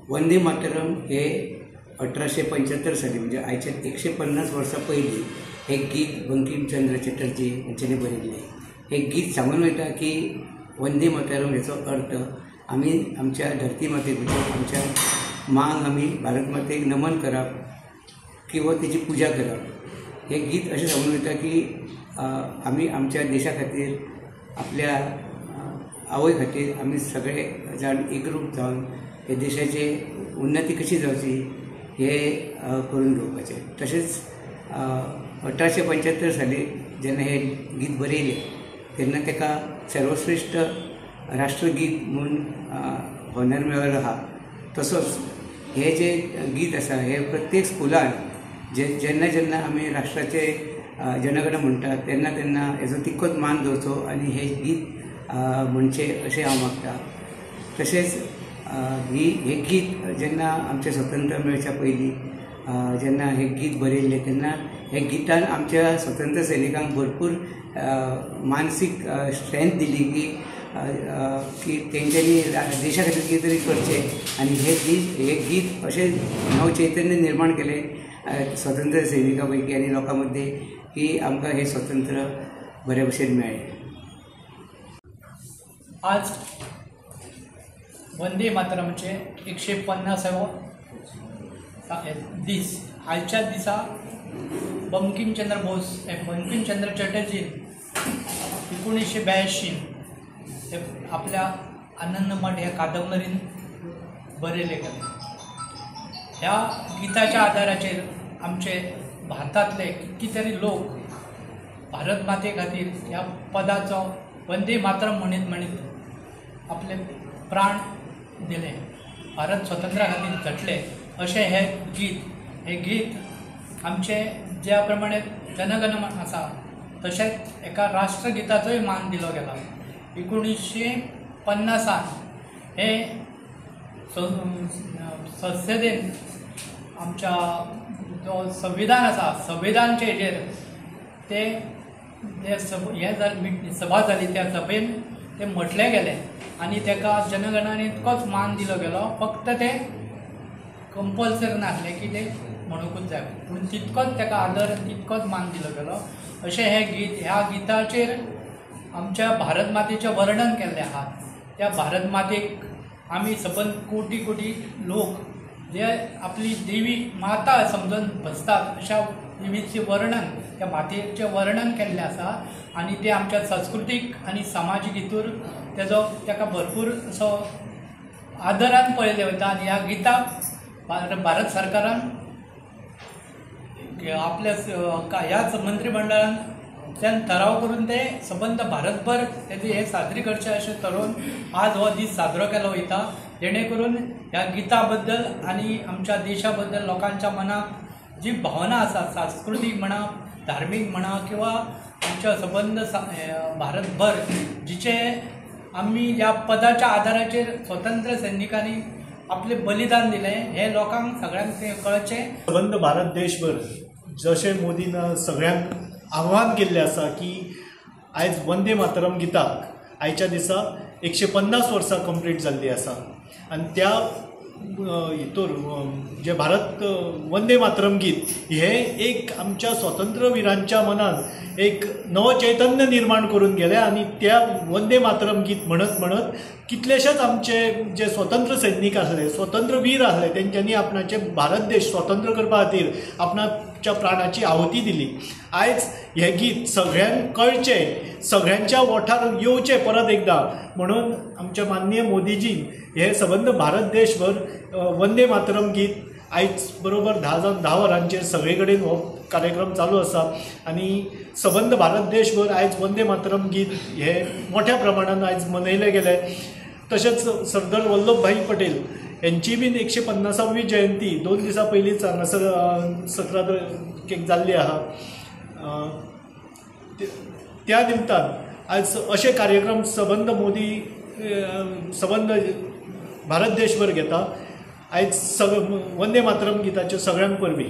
वंदे मातरम हे 1875 साली म्हणजे आयच्या 150 वर्सां पयलीं हें गीत बंकिमचंद्र चटर्जी हांच्यांनी बरयल्लें. हें गीत सांगून वयता की वंदे मातरम हेचो अर्थ आमी आमच्या धरती मातेक म्हणजे आमच्या मांक आमी भारत मातेक नमन करप किंवा तेची पुजा करप. हें गीत अशें सांगून वयता की आमी आमच्या देशा खातीर आपल्या आवय खातीर आमी सगळे जाण एकरूप जावन हे देशाची उन्नती कशी जावची हे करून घेवपाचें. तशेंच 1875 साली जेन्ना हें गीत बरयलें तेन्ना ताका सर्वश्रेश्ठ राष्ट्रगीत म्हूण होनर मेळिल्लो आसा. तसोच हें जें गीत आसा हें प्रत्येक स्कुलान जे जेन्ना जेन्ना आमी राष्ट्राचे जनगण म्हणटात तेन्ना तेन्ना हेजो तितकोच मान दवरचो आनी हें गीत म्हणचें अशें हांव मागता. तशेंच हें गीत जेन्ना आमचें स्वतंत्र मेळच्या पयलीं जेन्ना हें गीत बरयल्लें तेन्ना हे गितान आमच्या स्वतंत्र सैनिकांक भरपूर मानसीक स्ट्रेंथ दिली की की तेंच्यांनी देशा खातीर कितें तरी करचें आनी हें गीत अशें नवचैतन्य निर्माण केलें स्वतंत्र सैनिकां पैकी आनी लोकां मदीं की आमकां हें स्वतंत्र बरे भशेन मेळ्ळें. आज वंदे मातरमचे 150वो दीस. आयच्या दिसा बंकिमचंद्र बोस बंकिमचंद्र चटर्जी 1982 हे आपल्या आनंदमठ ह्या कादंबरीन बरयले गेले. ह्या गिताच्या आदाराचेर आमचे भारतांतले कितले तरी लोक भारत माते खातीर ह्या पदाचो वंदे मातरम म्हणीत म्हणीत आपले प्राण दिले, भारत स्वतंत्रा खातीर झटले अशें हें गीत. हें गीत आमचें ज्या प्रमाणे जनगण आसा तशेंच एका राष्ट्रगिताचोय मान दिलो गेला. 1950 हें संसदेन आमच्या जो संविधान आसा संविधानचे हेजेर ते हें सभा जाली त्या सभेन ते म्हटलें गेलें आनी ताका जनगणान इतकोच मान दिलो गेलो. फक्त ते कंपल्सरी नासलें की ते म्हणूंकूच जाय, पूण तितकोच ताका आदर तितकोच मान दिलो गेलो. अशें हें गीत. ह्या गिताचेर आमच्या भारत मातेचें वर्णन केल्लें आसा. त्या भारत मातेक आमी सबंद कोटी कोटी लोक जे आपली देवी माता समजून भजतात अशा देवीचें वर्णन त्या मातेचें वर्णन केल्लें आसा आनी तें आमच्या संस्कृतीक आनी सामाजीक हितूर तेजो ताका भरपूर असो आदरान पळयलें वता. आनी ह्या गिताक भारत सरकारान आपल्या ह्याच मंत्रीमंडळान त्यान ठराव करून ते सबंद भारतभर तेजें हें साजरी करचें अशें ठरोवन आज हो दीस साजरो केलो वयता, जेणे करून ह्या गिता बद्दल आनी आमच्या देशा बद्दल लोकांच्या मनाक जी भावना आसा सांस्कृतीक म्हणा धार्मीक म्हणा किंवा आमच्या सबंद भारतभर जिचे आमी ह्या पदाच्या आदाराचेर स्वतंत्र सैनिकांनी आपलें बलिदान दिलें हें लोकांक सगळ्यांक तें कळचें. सबंद भारत देशभर जशें मोदीन सगळ्यांक आव्हान केल्लें आसा की आयज वंदे मातरम गिताक आयच्या दिसा 150 वर्सां कंप्लीट जाल्ली आसा आनी त्या हितूर जे भारत वंदे मातरम गीत हें एक आमच्या स्वतंत्र विरांच्या मनान एक नवचैतन्य निर्माण करून गेलें आनी त्या वंदे मातरम गीत म्हणत म्हणत कितलेशेच आमचे जे स्वतंत्र सैनीक आसले, स्वतंत्र वीर आसले तेंच्यांनी आपणाचे भारत देश स्वतंत्र करपा खातीर आपणाच्या प्राणाची आहुती दिली. आयज हें गीत सगळ्यांक कळचें, सगळ्यांच्या ओंठार येवचें परत एकदां म्हणून आमच्या माननीय मोदीजीन हे सबंद भारत देशभर वंदे मातरम गीत आयज बरोबर 10 जावन 10 वरांचेर सगळे कडेन हो कार्यक्रम चालू आसा आनी सबंद भारत देशभर आयज वंदे मातरम गीत हे मोठ्या प्रमाणान आयज मनयलें गेलें. तशेंच सरदार वल्लभभाई पटेल यांची बीन 150वी जयंती 2 दिसां पयलींच हांगासर 17 तारखेक जाल्ली आसा. त्या निमतान आयज अशे कार्यक्रम सबंद मोदी सबंद भारत देशभर घेता. आयज सग वंदे मातरम गिताच्यो सगळ्यांक परबीं.